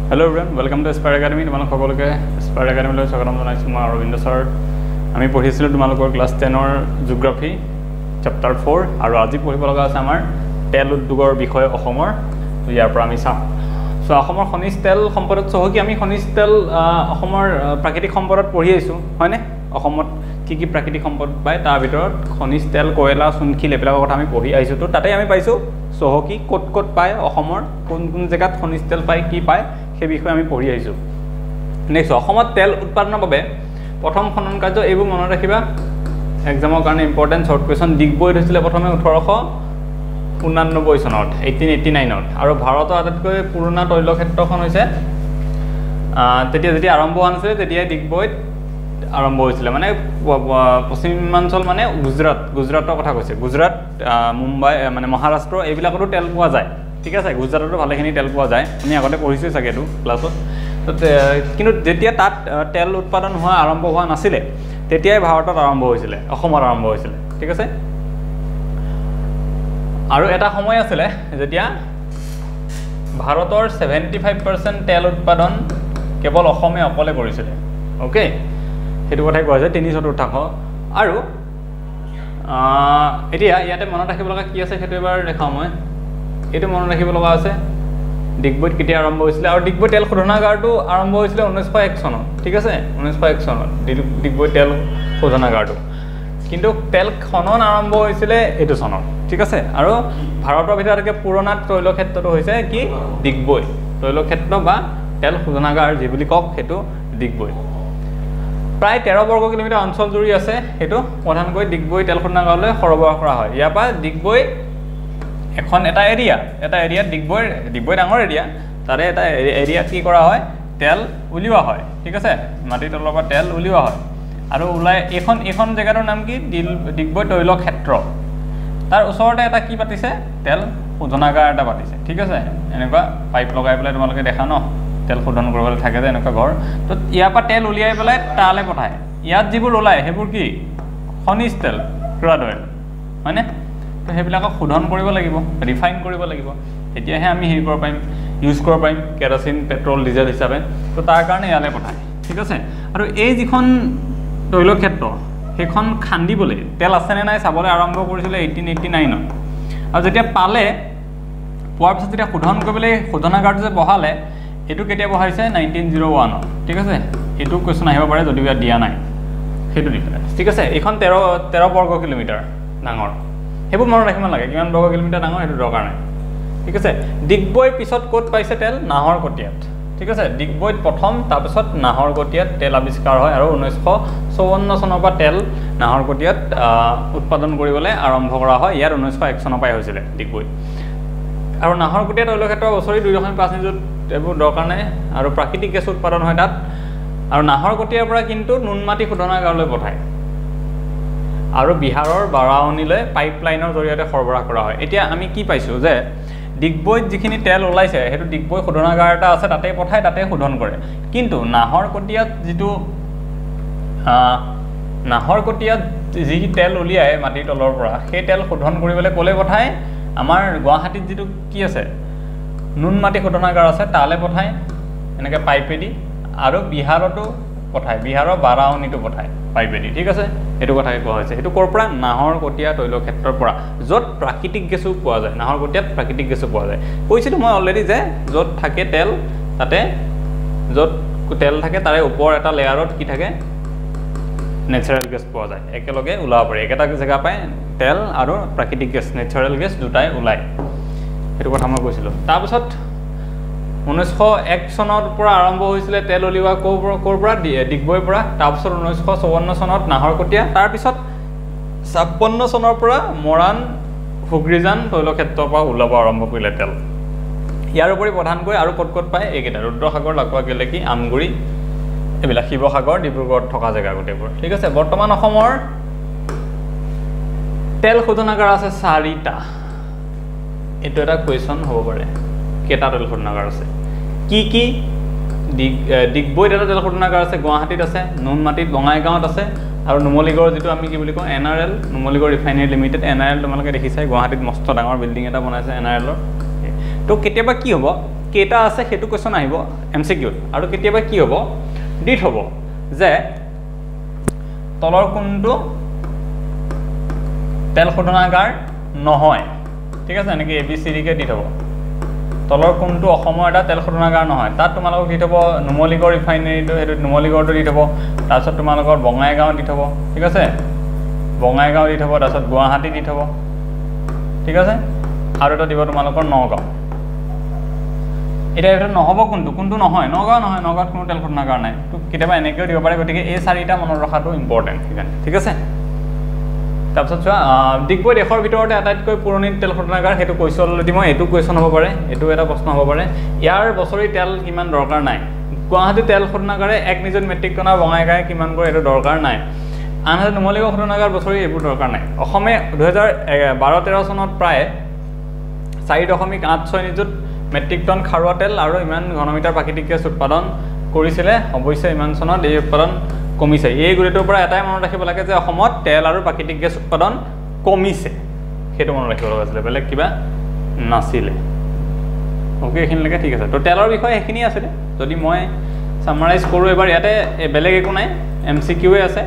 Hello everyone, welcome to Aspire Academy. তোমালোক সকলোকে aspire একাডেমীলৈ স্বাগতম জনাইছোঁ। মই অৰবিন্দ ছাৰ। আমি পঢ়িছিলোঁ তোমালোকৰ ক্লাছ 10ৰ জিঅ'গ্ৰাফী চেপ্টাৰ 4 আৰু আজি পঢ়িব লগা আছে আমাৰ তেল উদ্যোগৰ বিষয়ে অসমৰ। ইয়াৰ পৰা আমি চাওঁ। চ' অসমৰ খনিজ তেল সম্পদত চহকী। আমি খনিজ তেল অসমৰ প্ৰাকৃতিক সম্পদত পঢ়ি আহিছোঁ, হয়নে? অসমত কি কি প্ৰাকৃতিক সম্পদ পায় তাৰ ভিতৰত খনিজ তেল, কয়লা, চূণশিল এইবিলাকৰ কথা আমি পঢ়ি আহিছোঁ। তো তাতে আমি পাইছোঁ চহকী ক'ত ক'ত পায়, অসমৰ কোন কোন জেগাত খনিজ তেল পায়, কি পায়, সেই বিষয়ে আমি পঢ়ি আহিছোঁ। নেক্সট, অসমত তেল উৎপাদনৰ বাবে প্ৰথম খনন কাৰ্য, এইবোৰ মনত ৰাখিবা, এক্সামৰ কাৰণে ইম্পৰ্টেণ্ট শ্বৰ্ট কুৱেশ্যন। ডিগবৈত হৈছিলে প্ৰথমে 1889 চনত, 1889ত। আৰু ভাৰতৰ আটাইতকৈ পুৰণা তৈলক্ষেত্ৰখন হৈছে, তেতিয়া যেতিয়া আৰম্ভ হোৱা নাছিলে তেতিয়াই ডিগবৈত আৰম্ভ হৈছিলে। মানে পশ্চিমাঞ্চল মানে গুজৰাট, গুজৰাটৰ কথা কৈছে। গুজৰাট, মুম্বাই মানে মহাৰাষ্ট্ৰ এইবিলাকতো তেল পোৱা যায়, ঠিক আছে? গুজৰাটতো ভালেখিনি তেল পোৱা যায়, আমি আগতে পঢ়িছোঁ চাগে এইটো ক্লাছত। কিন্তু যেতিয়া তাত তেল উৎপাদন হোৱা আৰম্ভ হোৱা নাছিলে তেতিয়াই ভাৰতত আৰম্ভ হৈছিলে, অসমত আৰম্ভ হৈছিলে, ঠিক আছে? আৰু এটা সময় আছিলে যেতিয়া ভাৰতৰ 75% তেল উৎপাদন কেৱল অসমে অকলে কৰিছিলে, অ'কে? সেইটো কথাই কোৱা হৈছে, 3/4। আৰু এতিয়া ইয়াতে মনত ৰাখিব লগা কি আছে সেইটো এবাৰ দেখাওঁ মই। এইটো মনত ৰাখিব লগা আছে ডিগবৈত কেতিয়া আৰম্ভ হৈছিলে। আৰু ডিগবৈ তেল শোধনাগাৰটো আৰম্ভ হৈছিলে 1901 চনত, ঠিক আছে? 1901 চনত ডিগবৈ তেল শোধনাগাৰটো। কিন্তু তেল খনন আৰম্ভ হৈছিলে এইটো চনত, ঠিক আছে? আৰু ভাৰতৰ ভিতৰত আটাইতকৈ পুৰণা তৈলক্ষেত্ৰটো হৈছে কি? ডিগবৈ তৈলক্ষেত্ৰ বা তেল শোধনাগাৰ যি বুলি কওক, সেইটো ডিগবৈ। প্ৰায় 13 বৰ্গ কিলোমিটাৰ অঞ্চল জুৰি আছে। সেইটো প্ৰধানকৈ ডিগবৈ তেল শোধনাগাৰলৈ সৰবৰাহ কৰা হয়। ইয়াৰ পৰা ডিগবৈ এখন এটা এৰিয়া, এটা এৰিয়াত ডিগবৈ ডাঙৰ এৰিয়া, তাৰে এটা এৰিয়াত কি কৰা হয়, তেল উলিওৱা হয়, ঠিক আছে? মাটিৰ তলৰ পৰা তেল উলিওৱা হয় আৰু ওলাই এইখন জেগাটোৰ নাম কি? ডিগবৈ তৈলক্ষেত্ৰ। তাৰ ওচৰতে এটা কি পাতিছে, তেল শোধনাগাৰ এটা পাতিছে, ঠিক আছে? এনেকুৱা পাইপ লগাই পেলাই তোমালোকে দেখা ন, তেল শোধন কৰিবলৈ থাকে যে এনেকুৱা ঘৰ। তো ইয়াৰ পৰা তেল উলিয়াই পেলাই তালৈ পঠায়। ইয়াত যিবোৰ ওলায় সেইবোৰ কি? খনিজ তেল, ক্ৰুড অইল, হয়নে? তো সেইবিলাকক শোধন কৰিব লাগিব, ৰিফাইন কৰিব লাগিব, তেতিয়াহে আমি হেৰি কৰিব পাৰিম, ইউজ কৰিব পাৰিম কেৰাচিন, পেট্ৰল, ডিজেল হিচাপে। তো তাৰ কাৰণে ইয়ালৈ পঠায়, ঠিক আছে? আৰু এই যিখন তৈলক্ষেত্ৰ সেইখন খান্দিবলৈ তেল আছেনে নাই চাবলৈ আৰম্ভ কৰিছিলে 1889ত। আৰু যেতিয়া পালে, পোৱাৰ পিছত যেতিয়া শোধন কৰিবলৈ শোধনাগাৰটো যে বহালে, এইটো কেতিয়া বহাইছে? 1901ত, ঠিক আছে? এইটো কুৱেশ্যন আহিব পাৰে যদিও ইয়াত দিয়া নাই, সেইটো দি পেলাই, ঠিক আছে? এইখন 13 বৰ্গ কিলোমিটাৰ ডাঙৰ, সেইবোৰ মনত ৰাখিব নালাগে, কিমান বৰ্গ কিলোমিটাৰ ডাঙৰ সেইটো দৰকাৰ নাই, ঠিক আছে? ডিগবৈৰ পিছত ক'ত পাইছে তেল? নাহৰকটীয়াত, ঠিক আছে? ডিগবৈত প্ৰথম, তাৰপিছত নাহৰকটীয়াত তেল আৱিষ্কাৰ হয়। আৰু 1954 চনৰ পৰা তেল নাহৰকটীয়াত উৎপাদন কৰিবলৈ আৰম্ভ কৰা হয়। ইয়াত 1901 চনৰ পৰাই হৈছিলে ডিগবৈত। আৰু নাহৰকটীয়া তৈলক্ষেত্ৰ বছৰি 2.5 নিযুত, এইবোৰ দৰকাৰ নাই। আৰু প্ৰাকৃতিক গেছ উৎপাদন হয় তাত। আৰু নাহৰকটীয়াৰ পৰা কিন্তু নুনমাটি শোধনাগাৰলৈ পঠায় আৰু বিহাৰৰ বাৰাউনীলৈ পাইপলাইনৰ জৰিয়তে সৰবৰাহ কৰা হয়। এতিয়া আমি কি পাইছোঁ যে ডিগবৈত যিখিনি তেল ওলাইছে সেইটো ডিগবৈ শোধনাগাৰ এটা আছে, তাতেই পঠায়, তাতেই শোধন কৰে। কিন্তু নাহৰকটীয়াত যিটো নাহৰকটীয়াত যি তেল উলিয়াই মাটিৰ তলৰ পৰা, সেই তেল শোধন কৰিবলৈ ক'লৈ পঠায়? আমাৰ গুৱাহাটীত যিটো কি আছে নুনমাটি শোধনাগাৰ আছে, তালৈ পঠায় এনেকৈ পাইপেদি। আৰু বিহাৰতো পঠায়, বিহাৰৰ বাৰাউনীতো পঠায় পাইপেদি, ঠিক আছে? সেইটো কথাকে কোৱা হৈছে। সেইটো ক'ৰ পৰা? নাহৰকটীয়া তৈলক্ষেত্ৰৰ পৰা, য'ত প্ৰাকৃতিক গেছো পোৱা যায়। নাহৰকটীয়াত প্ৰাকৃতিক গেছো পোৱা যায়। কৈছিলোঁ মই অলৰেডি যে য'ত থাকে তেল, তাতে য'ত তেল থাকে তাৰে ওপৰ এটা লেয়াৰত কি থাকে? নেচাৰেল গেছ পোৱা যায়, একেলগে ওলাব পাৰি। একেটা জেগা পাই তেল আৰু প্ৰাকৃতিক গেছ, নেচাৰেল গেছ দুটাই ওলায়, সেইটো কথা মই কৈছিলোঁ। তাৰপিছত 1901 চনৰ পৰা আৰম্ভ হৈছিলে তেল উলিওৱা ক'ৰ পৰা? ডিগবৈৰ পৰা। তাৰপিছত 1954 চনত নাহৰকটীয়া, তাৰপিছত 56 চনৰ পৰা মৰাণ হুগ্ৰীজান তৈলক্ষেত্ৰৰ পৰা ওলাব আৰম্ভ কৰিলে তেল। ইয়াৰ উপৰি প্ৰধানকৈ আৰু ক'ত ক'ত পায় এইকেইটা, ৰুদ্ৰসাগৰ, লাকুৱা, গেলেকী, আমগুৰি, এইবিলাক শিৱসাগৰ, ডিব্ৰুগড়ত থকা জেগা গোটেইবোৰ, ঠিক আছে? বৰ্তমান অসমৰ তেল শোধনাগাৰ আছে 4টা। এইটো এটা কুৱেশ্যন হ'ব পাৰে, কেইটা তেল শোধনাগাৰ আছে? কি কি? ডিগবৈত এটা তেল শোধনাগাৰ আছে, গুৱাহাটীত আছে, নুনমাটিত, বঙাইগাঁৱত আছে, আৰু নুমলীগড় যিটো আমি কি বুলি কওঁ, NRL, Numaligarh refinery limited, NRL তোমালোকে দেখিছাই, গুৱাহাটীত মস্ত ডাঙৰ বিল্ডিং এটা বনাইছে NRLৰ। তো কেতিয়াবা কি হ'ব, কেইটা আছে সেইটো কুৱেশ্যন আহিব এম চি কিউত। আৰু কেতিয়াবা কি হ'ব, দি থ'ব যে তলৰ কোনটো তেল শোধনাগাৰ নহয়, ঠিক আছে, এনেকৈ এ বি চি ডিকে দি থ'ব। তলৰ কোনটো অসমৰ এটা তেল শোধনাগাৰ নহয়, তাত তোমালোকক দি থ'ব নুমলীগড় ৰিফাইনেৰীটো, সেইটো নুমলীগড়টো দি থ'ব। তাৰপিছত তোমালোকৰ বঙাইগাঁও দি থ'ব, ঠিক আছে, বঙাইগাঁও দি থ'ব। তাৰপিছত গুৱাহাটী দি থ'ব, ঠিক আছে, আৰু এটা দিব তোমালোকৰ নগাঁও। এতিয়া এইটো নহ'ব কোনটো, কোনটো নহয়, নগাঁও নহয়, নগাঁৱত কোনো তেল শোধনাগাৰ নাই, তো কেতিয়াবা এনেকৈও দিব পাৰে। গতিকে এই চাৰিটা মনত ৰখাটো ইম্পৰ্টেণ্ট সেইকাৰণে, ঠিক আছে। তাৰপিছত চোৱা, ডিগবৈ দেশৰ ভিতৰতে আটাইতকৈ পুৰণি তেল শোধনাগাৰ, সেইটো কৈছোঁ অলৰেডি মই, এইটো কুৱেশ্যন হ'ব পাৰে, এইটো এটা প্ৰশ্ন হ'ব পাৰে। ইয়াৰ বছৰি তেল কিমান দৰকাৰ নাই। গুৱাহাটী তেল শোধনাগাৰে 1 নিযুত মেট্ৰিক টন, বঙাইগাঁৱে কিমান কৰে এইটো দৰকাৰ নাই। আনহাতে নুমলীগড় শোধনাগাৰ বছৰি এইবোৰ দৰকাৰ নাই। অসমে 2012-13 চনত প্ৰায় 4.86 নিযুত মেট্ৰিক টন খাৰুৱা তেল আৰু ইমান ঘনমিটাৰ প্ৰাকৃতিক গেছ উৎপাদন কৰিছিলে। অৱশ্যে ইমান চনত এই উৎপাদন কমিছে। এই গোটেইটোৰ পৰা এটাই মনত ৰাখিব লাগে যে অসমত তেল আৰু প্ৰাকৃতিক গেছ উৎপাদন কমিছে, সেইটো মনত ৰাখিব লগা আছিলে, বেলেগ কিবা নাছিলে। অ'কে, এইখিনিলৈকে ঠিক আছে। তো তেলৰ বিষয়ে সেইখিনিয়ে আছিলে। যদি মই চামাৰাইজ কৰোঁ এবাৰ, ইয়াতে বেলেগ একো নাই, এম চি কিউৱে আছে,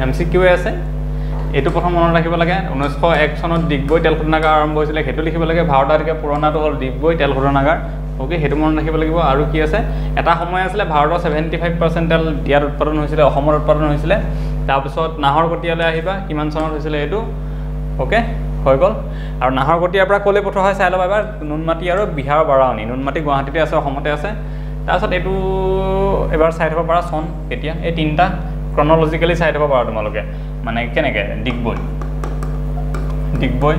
এম চি কিউৱে আছে। এইটো প্ৰথম মনত ৰাখিব লাগে। 1901 চনত ডিগবৈ তেল শোধনাগাৰ আৰম্ভ হৈছিলে, সেইটো লিখিব লাগে। ভাৰততকৈ পুৰণাটো হ'ল ডিগবৈ তেল শোধনাগাৰ, অ'কে, সেইটো মনত ৰাখিব লাগিব। আৰু কি আছে, এটা সময় আছিলে ভাৰতৰ 75% তেল ইয়াত উৎপাদন হৈছিলে, অসমত উৎপাদন হৈছিলে। তাৰপিছত নাহৰকটীয়ালৈ আহিবা, কিমান চনত হৈছিলে এইটো, অ'কে, হৈ গ'ল। আৰু নাহৰকটীয়াৰ পৰা ক'লৈ পঠোৱা হয় চাই ল'বা এবাৰ, নুনমাটি আৰু বিহাৰৰ বাৰাণী। নুনমাটি গুৱাহাটীতে আছে, অসমতে আছে। তাৰপিছত এইটো এবাৰ চাই থ'ব পাৰা চন কেতিয়া, এই তিনিটা ক্ৰনলজিকেলি চাই থ'ব পাৰা তোমালোকে, মানে কেনেকৈ ডিগবৈ, ডিগবৈ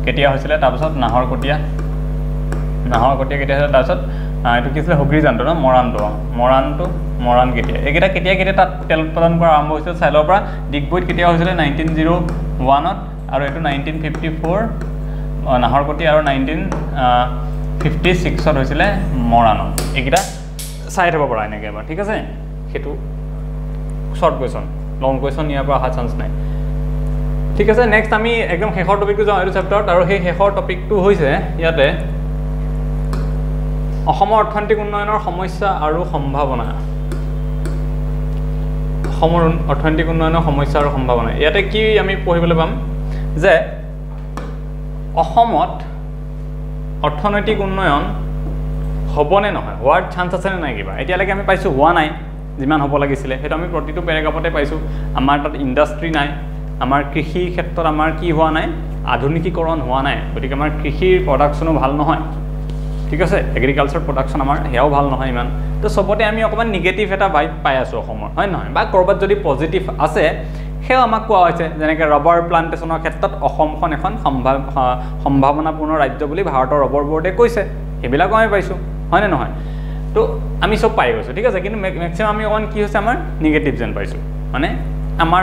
কেতিয়া হৈছিলে, তাৰপিছত নাহৰকটীয়া, নাহৰকটীয়া কেতিয়া হৈছিলে, তাৰপিছত এইটো কি আছিলে, হুগ্ৰীজানটো ন, মৰাণটো, মৰাণটো, মৰাণ কেতিয়া, এইকেইটা কেতিয়া কেতিয়া তাত তেল উৎপাদন কৰা আৰম্ভ হৈছিল চাই ল'ব পাৰা। ডিগবৈত কেতিয়া হৈছিলে 1901ত, আৰু এইটো 1954 নাহৰকটীয়া, আৰু 1956ত হৈছিলে মৰাণত। এইকেইটা চাই থ'ব পাৰা এনেকৈ এবাৰ, ঠিক আছে। সেইটো শ্বৰ্ট কুৱেশ্যন, লং কুৱেশ্যন ইয়াৰ পৰা অহা চান্স নাই, ঠিক আছে। নেক্সট আমি একদম শেষৰ টপিকটো যাওঁ এইটো চেপ্টাৰত, আৰু সেই শেষৰ টপিকটো হৈছে ইয়াতে অসমৰ অৰ্থনৈতিক উন্নয়নৰ সমস্যা আৰু সম্ভাৱনা। অসমৰ অৰ্থনৈতিক উন্নয়নৰ সমস্যা আৰু সম্ভাৱনা, ইয়াতে কি আমি পঢ়িবলৈ পাম যে অসমত অৰ্থনৈতিক উন্নয়ন হ'বনে নহয়, হোৱাৰ চান্স আছেনে নাই কিবা। এতিয়ালৈকে আমি পাইছোঁ হোৱা নাই যিমান হ'ব লাগিছিলে, সেইটো আমি প্ৰতিটো পেৰেগ্ৰাফতে পাইছোঁ। আমাৰ তাত ইণ্ডাষ্ট্ৰী নাই, আমাৰ কৃষিৰ ক্ষেত্ৰত আমাৰ কি হোৱা নাই, আধুনিকীকৰণ হোৱা নাই, গতিকে আমাৰ কৃষিৰ প্ৰডাকশ্যনো ভাল নহয়, ঠিক আছে, এগ্ৰিকালচাৰ প্ৰডাকশ্যন আমাৰ সেয়াও ভাল নহয় ইমান। তো চবতে আমি অকণমান নিগেটিভ এটা ভাইব পাই আছোঁ অসমৰ, হয় নহয়? বা ক'ৰবাত যদি পজিটিভ আছে সেয়াও আমাক কোৱা হৈছে, যেনেকৈ ৰবাৰ প্লাণ্টেশ্যনৰ ক্ষেত্ৰত অসমখন এখন সম্ভাৱনাপূৰ্ণ ৰাজ্য বুলি ভাৰতৰ ৰবৰ বৰ্ডে কৈছে, সেইবিলাকো আমি পাইছোঁ, হয়নে নহয়? তো আমি চব পাই গৈছোঁ, ঠিক আছে। কিন্তু মেক্সিমাম আমি অকণমান কি হৈছে, আমাৰ নিগেটিভ যেন পাইছোঁ, মানে আমাৰ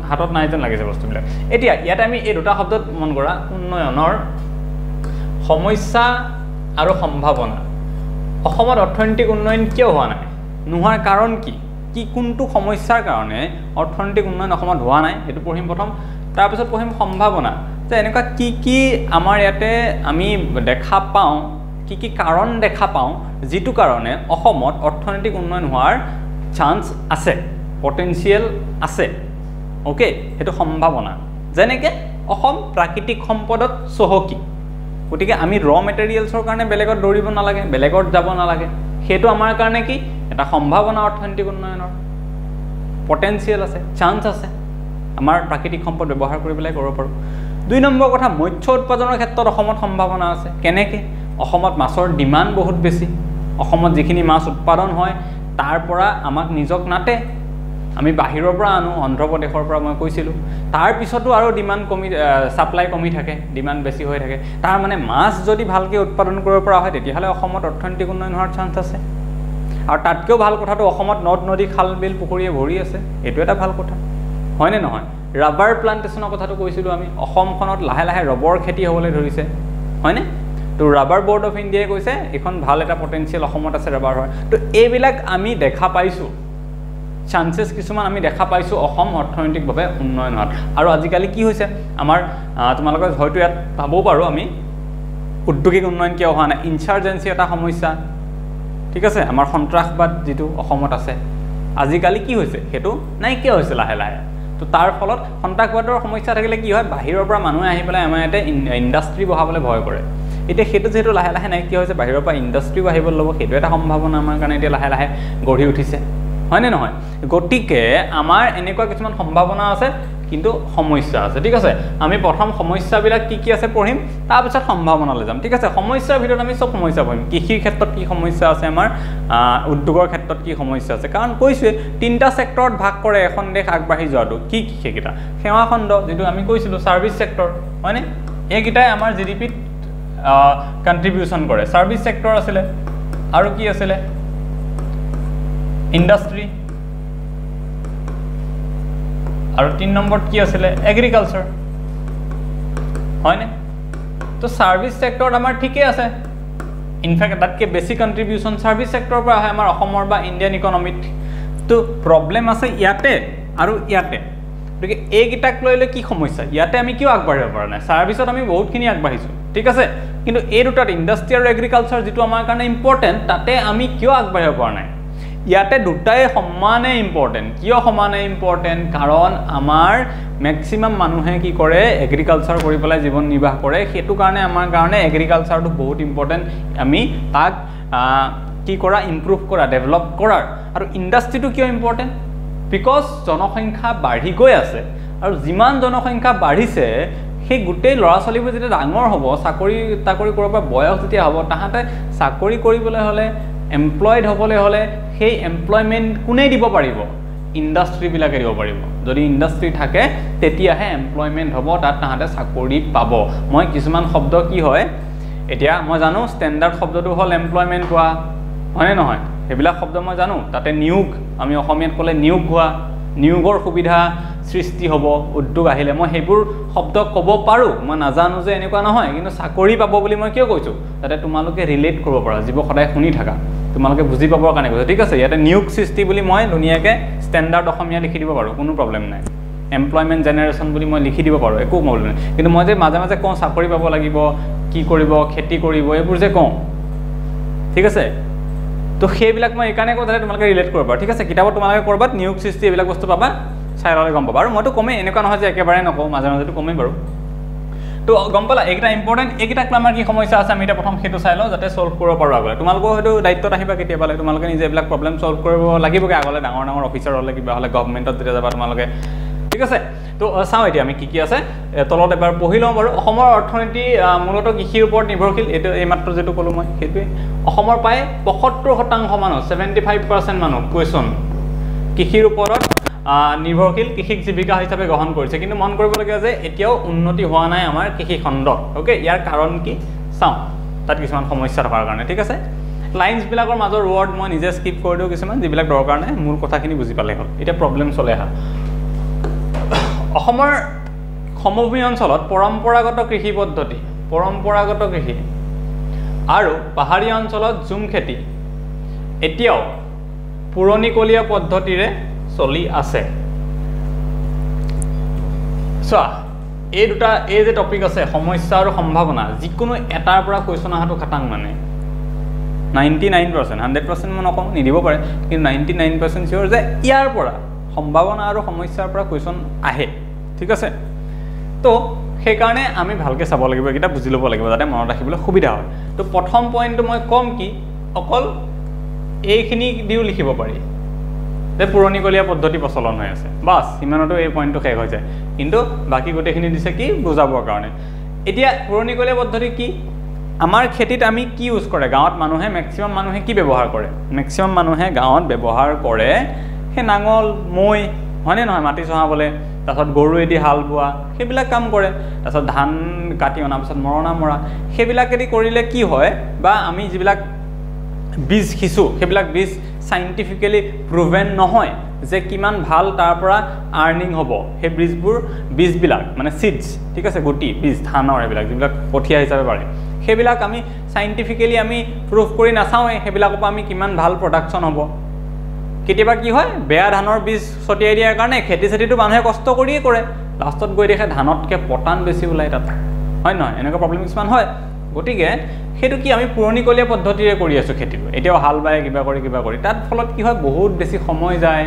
হাতত নাই যেন লাগিছে বস্তুবিলাক। এতিয়া ইয়াতে আমি এই দুটা শব্দত মন কৰা, উন্নয়নৰ সমস্যা আৰু সম্ভাৱনা। অসমত অৰ্থনৈতিক উন্নয়ন কিয় হোৱা নাই, নোহোৱাৰ কাৰণ কি, কি কোনটো সমস্যাৰ কাৰণে অৰ্থনৈতিক উন্নয়ন অসমত হোৱা নাই, সেইটো পঢ়িম প্ৰথম। তাৰপিছত পঢ়িম সম্ভাৱনা, যে এনেকুৱা কি কি আমাৰ ইয়াতে আমি দেখা পাওঁ, কি কি কাৰণ দেখা পাওঁ যিটো কাৰণে অসমত অৰ্থনৈতিক উন্নয়ন হোৱাৰ চান্স আছে, পটেঞ্চিয়েল আছে, অ'কে, সেইটো সম্ভাৱনা। যেনেকৈ অসম প্ৰাকৃতিক সম্পদত চহকী, গতিকে আমি ৰ মেটেৰিয়েলছৰ কাৰণে বেলেগত দৌৰিব নালাগে, বেলেগত যাব নালাগে, সেইটো আমাৰ কাৰণে কি এটা সম্ভাৱনা, অৰ্থনৈতিক উন্নয়নৰ পটেঞ্চিয়েল আছে, চান্স আছে, আমাৰ প্ৰাকৃতিক সম্পদ ব্যৱহাৰ কৰি পেলাই কৰিব পাৰোঁ। 2 নম্বৰ কথা, মৎস্য উৎপাদনৰ ক্ষেত্ৰত অসমত সম্ভাৱনা আছে। কেনেকৈ? অসমত মাছৰ ডিমাণ্ড বহুত বেছি, অসমত যিখিনি মাছ উৎপাদন হয় তাৰ পৰা আমাক নিজক নাটে, আমি বাহিৰৰ পৰা আনো, অন্ধ্ৰপ্ৰদেশৰ পৰা মই কৈছিলোঁ। তাৰপিছতো আৰু ডিমাণ্ড কমি, ছাপ্লাই কমি থাকে, ডিমাণ্ড বেছি হৈ থাকে। তাৰ মানে মাছ যদি ভালকৈ উৎপাদন কৰিব পৰা হয় তেতিয়াহ'লে অসমত অৰ্থনৈতিক উন্নয়ন হোৱাৰ চান্স আছে। আৰু তাতকৈও ভাল কথাটো, অসমত নদ নদী খাল বিল পুখুৰীয়ে ভৰি আছে, এইটো এটা ভাল কথা, হয়নে নহয়? ৰাবাৰ প্লাণ্টেশ্যনৰ কথাটো কৈছিলোঁ আমি, অসমখনত লাহে লাহে ৰবৰ খেতি হ'বলৈ ধৰিছে, হয়নে? তো ৰাবাৰ বৰ্ড অফ ইণ্ডিয়াই কৈছে এইখন ভাল এটা পটেঞ্চিয়েল অসমত আছে ৰাবাৰ হোৱাৰ। তো এইবিলাক আমি দেখা পাইছোঁ, চান্সেছ কিছুমান আমি দেখা পাইছোঁ অসম অৰ্থনৈতিকভাৱে উন্নয়ন হোৱাত। আৰু আজিকালি কি হৈছে আমাৰ, তোমালোকে হয়তো ইয়াত পাবও পাৰোঁ আমি, উদ্যোগিক উন্নয়ন কিয় হোৱা নাই? ইনচাৰ্জেঞ্চি এটা সমস্যা, ঠিক আছে, আমাৰ সন্ত্ৰাসবাদ যিটো অসমত আছে, আজিকালি কি হৈছে সেইটো নাইকিয়া হৈছে লাহে লাহে। তো তাৰ ফলত সন্ত্ৰাসবাদৰ সমস্যা থাকিলে কি হয়, বাহিৰৰ পৰা মানুহে আহি পেলাই আমাৰ ইয়াতে ইণ্ডাষ্ট্ৰি বহাবলৈ ভয় কৰে। এতিয়া সেইটো যিহেতু লাহে লাহে নাইকিয়া হৈছে, বাহিৰৰ পৰা ইণ্ডাষ্ট্ৰিও আহিবলৈ ল'ব, সেইটো এটা সম্ভাৱনা আমাৰ কাৰণে এতিয়া লাহে লাহে গঢ়ি উঠিছে, হয়নে নহয়? গতিকে আমাৰ এনেকুৱা কিছুমান সম্ভাৱনা আছে, কিন্তু সমস্যা আছে, ঠিক আছে। আমি প্ৰথম সমস্যাবিলাক কি কি আছে পঢ়িম, তাৰপিছত সম্ভাৱনালৈ যাম, ঠিক আছে। সমস্যাৰ ভিতৰত আমি চব সমস্যা পঢ়িম, কৃষিৰ ক্ষেত্ৰত কি সমস্যা আছে আমাৰ, উদ্যোগৰ ক্ষেত্ৰত কি সমস্যা আছে, কাৰণ কৈছোৱে তিনিটা ছেক্টৰত ভাগ কৰে এখন দেশ আগবাঢ়ি যোৱাটো। কি কি সেইকেইটা? সেৱা খণ্ড, যিটো আমি কৈছিলোঁ ছাৰ্ভিচ ছেক্টৰ, হয়নে? এইকেইটাই আমাৰ জি ডি পিত কণ্ট্ৰিবিউশ্যন কৰে। ছাৰ্ভিচ ছেক্টৰ আছিলে, আৰু কি আছিলে? ইণ্ডাষ্ট্ৰি, আৰু 3 নম্বৰত কি আছিলে? এগ্ৰিকালচাৰ, হয়নে? তো ছাৰ্ভিচ ছেক্টৰত আমাৰ ঠিকেই আছে, ইনফেক্ট তাতকৈ বেছি কণ্ট্ৰিবিউশ্যন ছাৰ্ভিচ ছেক্টৰৰ পৰা আহে আমাৰ অসমৰ বা ইণ্ডিয়ান ইকনমিত। তো প্ৰব্লেম আছে ইয়াতে আৰু ইয়াতে। গতিকে এইকেইটাক লৈ লৈ কি সমস্যা, ইয়াতে আমি কিয় আগবাঢ়িব পৰা নাই? ছাৰ্ভিচত আমি বহুতখিনি আগবাঢ়িছোঁ, ঠিক আছে, কিন্তু এই দুটাত ইণ্ডাষ্ট্ৰি আৰু এগ্ৰিকালচাৰ যিটো আমাৰ কাৰণে ইম্পৰ্টেণ্ট, তাতে আমি কিয় আগবাঢ়িব পৰা নাই? ইয়াতে দুটাই সমানে ইম্পৰ্টেণ্ট। কিয় সমানে ইম্পৰ্টেণ্ট? কাৰণ আমাৰ মেক্সিমাম মানুহে কি কৰে, এগ্ৰিকালচাৰ কৰি পেলাই জীৱন নিৰ্বাহ কৰে। সেইটো কাৰণে আমাৰ কাৰণে এগ্ৰিকালচাৰটো বহুত ইম্পৰ্টেণ্ট, আমি তাক কি কৰা, ইম্প্ৰুভ কৰা, ডেভেলপ কৰাৰ। আৰু ইণ্ডাষ্ট্ৰিটো কিয় ইম্পৰ্টেণ্ট? Because জনসংখ্যা বাঢ়ি গৈ আছে, আৰু যিমান জনসংখ্যা বাঢ়িছে সেই গোটেই ল'ৰা ছোৱালীবোৰ যেতিয়া ডাঙৰ হ'ব, চাকৰি তাকৰি কৰাৰ পৰা বয়স যেতিয়া হ'ব, তাহাঁতে চাকৰি কৰিবলৈ হ'লে, এমপ্লয়ড হ'বলৈ হ'লে সেই এমপ্লয়মেণ্ট কোনে দিব পাৰিব? ইণ্ডাষ্ট্ৰিবিলাকে দিব পাৰিব। যদি ইণ্ডাষ্ট্ৰি থাকে তেতিয়াহে এমপ্লয়মেণ্ট হ'ব, তাত তাহাঁতে চাকৰি পাব। মই কিছুমান শব্দ কি হয়, এতিয়া মই জানো ষ্টেণ্ডাৰ্ড শব্দটো হ'ল এমপ্লয়মেণ্ট হোৱা, হয়নে নহয়? সেইবিলাক শব্দ মই জানো। তাতে নিয়োগ, আমি অসমীয়াত ক'লে নিয়োগ হোৱা, নিয়োগৰ সুবিধা সৃষ্টি হ'ব উদ্যোগ আহিলে, মই সেইবোৰ শব্দ ক'ব পাৰোঁ। মই নাজানো যে এনেকুৱা নহয়, কিন্তু চাকৰি পাব বুলি মই কিয় কৈছোঁ, যাতে তোমালোকে ৰিলেট কৰিব পাৰা, যিবোৰ সদায় শুনি থাকা তোমালোকে বুজি পাবৰ কাৰণে কৈছোঁ, ঠিক আছে। ইয়াতে নিয়োগ সৃষ্টি বুলি মই ধুনীয়াকৈ ষ্টেণ্ডাৰ্ড অসমীয়া লিখি দিব পাৰোঁ, কোনো প্ৰব্লেম নাই। এমপ্লয়মেণ্ট জেনেৰেশ্যন বুলি মই লিখি দিব পাৰোঁ, একো প্ৰব্লেম নাই। কিন্তু মই যে মাজে মাজে কওঁ চাকৰি পাব লাগিব, কি কৰিব, খেতি কৰিব, এইবোৰ যে কওঁ, ঠিক আছে, তো সেইবিলাক মই এইকাৰণে কওঁ যাতে তোমালোকে ৰিলেট কৰিব পাৰা, ঠিক আছে। কিতাপত তোমালোকে ক'ৰবাত নিয়োগ সৃষ্টি এইবিলাক বস্তু পাবা, চাই ল'লে গম পাবা। আৰু মইতো কমেই, এনেকুৱা নহয় যে একেবাৰে নকওঁ, মাজে মাজেতো কমেই বাৰু। তো গম পালা এইকেইটা ইম্পৰ্টেণ্ট। এইকেইটাক আমাৰ কি সমস্যা আছে আমি এতিয়া প্ৰথম সেইটো চাই লওঁ, যাতে ছল্ভ কৰিব পাৰোঁ আগলৈ। তোমালোকেও হয়তো দায়িত্বত আহিবা কেতিয়াবালৈ, তোমালোকে নিজে এইবিলাক প্ৰব্লেম ছল্ভ কৰিব লাগিবগৈ আগলৈ, ডাঙৰ ডাঙৰ অফিচাৰ হ'লে কিবা হ'লে গভমেণ্টত যেতিয়া যাবা তোমালোকে, ঠিক আছে। তো চাওঁ এতিয়া আমি কি কি আছে, তলত এবাৰ পঢ়ি লওঁ বাৰু। অসমৰ অৰ্থনীতি মূলতঃ কৃষিৰ ওপৰত নিৰ্ভৰশীল, এইটো এইমাত্ৰ যিটো ক'লোঁ মই সেইটোৱে। অসমৰ প্ৰায় 75% মানুহ, 75% মানুহ কুৱেশ্যন কৃষিৰ ওপৰত নিৰ্ভৰশীল, কৃষিক জীৱিকা হিচাপে গ্ৰহণ কৰিছে। কিন্তু মন কৰিবলগীয়া যে এতিয়াও উন্নতি হোৱা নাই আমাৰ কৃষি খণ্ডত, অ'কে। ইয়াৰ কাৰণ কি চাওঁ, তাত কিছুমান সমস্যা থকাৰ কাৰণে, ঠিক আছে। লাইনছবিলাকৰ মাজৰ ৱৰ্ড মই নিজে স্কিপ কৰি দিওঁ কিছুমান, যিবিলাক দৰকাৰ নাই, মূল কথাখিনি বুজি পালেই হ'ল। এতিয়া প্ৰব্লেম চলে আহা। অসমৰ সমভূমি অঞ্চলত পৰম্পৰাগত কৃষি পদ্ধতি, পৰম্পৰাগত কৃষি আৰু পাহাৰীয়া অঞ্চলত জুম খেতি এতিয়াও পুৰণিকলীয়া পদ্ধতিৰে চলি আছে। চোৱা, এই দুটা এই যে টপিক আছে সমস্যা আৰু সম্ভাৱনা, যিকোনো এটাৰ পৰা কুৱেশ্যন অহাটো খাটাং, মানে 99%, 100% মই নকওঁ, নিদিব পাৰে, কিন্তু 99% চিয়'ৰ যে ইয়াৰ পৰা সম্ভাৱনা আৰু সমস্যাৰ পৰা কুৱেশ্যন আহে, ঠিক আছে। তো সেইকাৰণে আমি ভালকৈ চাব লাগিব, এইকেইটা বুজি ল'ব লাগিব যাতে মনত ৰাখিবলৈ সুবিধা হয়। তো প্ৰথম পইণ্টটো মই ক'ম কি, অকল এইখিনি দিও লিখিব পাৰি যে পুৰণিকলীয়া পদ্ধতি প্ৰচলন হৈ আছে, বাছ সিমানতো এই পইণ্টটো শেষ হৈ যায়। কিন্তু বাকী গোটেইখিনি দিছে কি বুজাবৰ কাৰণে। এতিয়া পুৰণিকলীয়া পদ্ধতি কি, আমাৰ খেতিত আমি কি ইউজ কৰে গাঁৱত মানুহে, মেক্সিমাম মানুহে কি ব্যৱহাৰ কৰে? মেক্সিমাম মানুহে গাঁৱত ব্যৱহাৰ কৰে সেই নাঙল, মৈ, হয়নে নহয়, মাটি চহাবলৈ, তাৰপাছত গৰুৱেদি হাল বোৱা, সেইবিলাক কাম কৰে। তাৰপাছত ধান কাটি অনাৰ পিছত মৰণা মৰা, সেইবিলাকেদি কৰিলে কি হয়, বা আমি যিবিলাক বীজ সিঁচোঁ সেইবিলাক বীজ চাইণ্টিফিকেলি প্ৰুভেন নহয় যে কিমান ভাল তাৰ পৰা আৰ্নিং হ'ব। সেই বীজবোৰ, বীজবিলাক মানে চিডছ, ঠিক আছে, গুটি বীজ ধানৰ এইবিলাক যিবিলাক কঠীয়া হিচাপে পাৰে, সেইবিলাক আমি চাইণ্টিফিকেলি আমি প্ৰুভ কৰি নাচাওঁৱেই, সেইবিলাকৰ পৰা আমি কিমান ভাল প্ৰডাকশ্যন হ'ব। কেতিয়াবা কি হয়, বেয়া ধানৰ বীজ ছটিয়াই দিয়াৰ কাৰণে খেতি চেতিটো মানুহে কষ্ট কৰিয়ে কৰে, লাষ্টত গৈ দেখে ধানতকৈ পতান বেছি ওলায় তাত, হয় নহয়? এনেকুৱা প্ৰব্লেম কিছুমান হয়। গতিকে সেইটো কি আমি পুৰণিকলীয়া পদ্ধতিৰে কৰি আছোঁ খেতিটো, এতিয়াও হাল বাই কিবা কৰি কিবা কৰি, তাত ফলত কি হয় বহুত বেছি সময় যায়,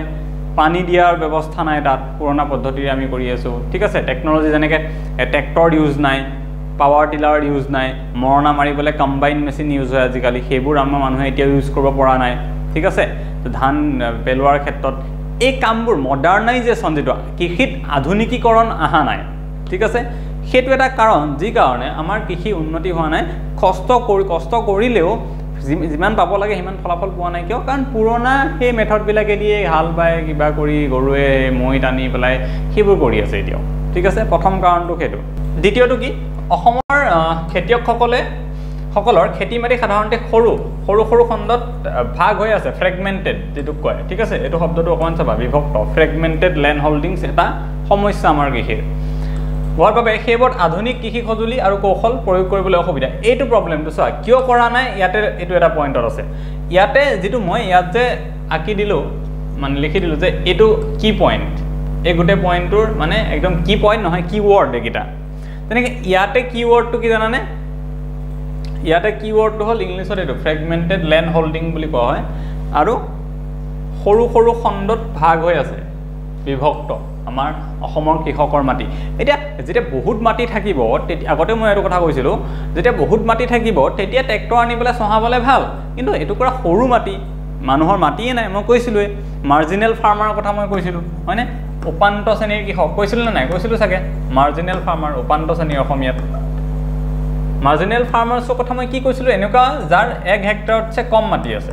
পানী দিয়াৰ ব্যৱস্থা নাই, তাত পুৰণা পদ্ধতিৰে আমি কৰি আছোঁ। ঠিক আছে, টেকন'লজি যেনেকৈ ট্ৰেক্টৰ ইউজ নাই, পাৱাৰ টিলাৰ ইউজ নাই, মৰণা মাৰিবলৈ কম্বাইন মেচিন ইউজ হয় আজিকালি, সেইবোৰ আমাৰ মানুহে এতিয়াও ইউজ কৰিব পৰা নাই। ঠিক আছে, তো ধান পেলোৱাৰ ক্ষেত্ৰত এই কামবোৰ মডাৰ্ণাইজেশ্যন যিটো কৃষিত আধুনিকীকৰণ অহা নাই। ঠিক আছে, সেইটো এটা কাৰণ যি কাৰণে আমাৰ কৃষি উন্নতি হোৱা নাই। কষ্ট কৰিলেও যিমান পাব লাগে সিমান ফলাফল পোৱা নাই। কিয়? কাৰণ পুৰণা সেই মেথডবিলাকে দিয়ে হাল বাই কিবা কৰি গৰুৱে মৈ টানি পেলাই সেইবোৰ কৰি আছে এতিয়াও। ঠিক আছে, প্ৰথম কাৰণটো সেইটো। দ্বিতীয়টো কি, অসমৰ খেতিয়কসকলে সকলৰ খেতি মাটি সাধাৰণতে সৰু সৰু সৰু খণ্ডত ভাগ হৈ আছে, ফ্ৰেগমেণ্টেড যিটোক কয়। ঠিক আছে, এইটো শব্দটো অকণমান চাবা, বিভক্ত, ফ্ৰেগমেণ্টেড লেণ্ড হোল্ডিংছ এটা সমস্যা আমাৰ কৃষিৰ হোৱাৰ বাবে সেইবোৰত আধুনিক কৃষি সঁজুলি আৰু কৌশল প্ৰয়োগ কৰিবলৈ অসুবিধা। এইটো প্ৰব্লেমটো চোৱা কিয় কৰা নাই, ইয়াতে এইটো এটা পইণ্টত আছে। ইয়াতে যিটো মই ইয়াত যে আঁকি দিলোঁ, মানে লিখি দিলোঁ যে এইটো কি পইণ্ট, এই গোটেই পইণ্টটোৰ মানে একদম কি পইণ্ট নহয়, কি ৱৰ্ড এইকেইটা। তেনেকৈ ইয়াতে কি ৱৰ্ডটো কি জানানে, ইয়াতে কি ৱৰ্ডটো হ'ল ইংলিছত এইটো ফ্ৰেগমেণ্টেড লেণ্ড হোল্ডিং বুলি কোৱা হয়, আৰু সৰু সৰু খণ্ডত ভাগ হৈ আছে, বিভক্ত আমাৰ অসমৰ কৃষকৰ মাটি। এতিয়া যেতিয়া বহুত মাটি থাকিব, তেতিয়া আগতে মই এইটো কথা কৈছিলোঁ, যেতিয়া বহুত মাটি থাকিব তেতিয়া ট্ৰেক্টৰ আনি পেলাই চহাবলৈ ভাল, কিন্তু এটুকুৰা সৰু মাটি, মানুহৰ মাটিয়ে নাই, মই কৈছিলোঁৱে মাৰ্জিনেল ফাৰ্মাৰৰ কথা মই কৈছিলোঁ, হয়নে? উপান্ত শ্ৰেণীৰ কৃষক কৈছিলোঁ নে নাই? কৈছিলোঁ চাগে, মাৰ্জিনেল ফাৰ্মাৰ, উপান্ত শ্ৰেণীৰ অসমীয়াত মাৰ্জিনেল ফাৰ্মাৰ্ছৰ কথা মই কি কৈছিলোঁ, এনেকুৱা যাৰ 1 হেক্টৰতছে কম মাটি আছে,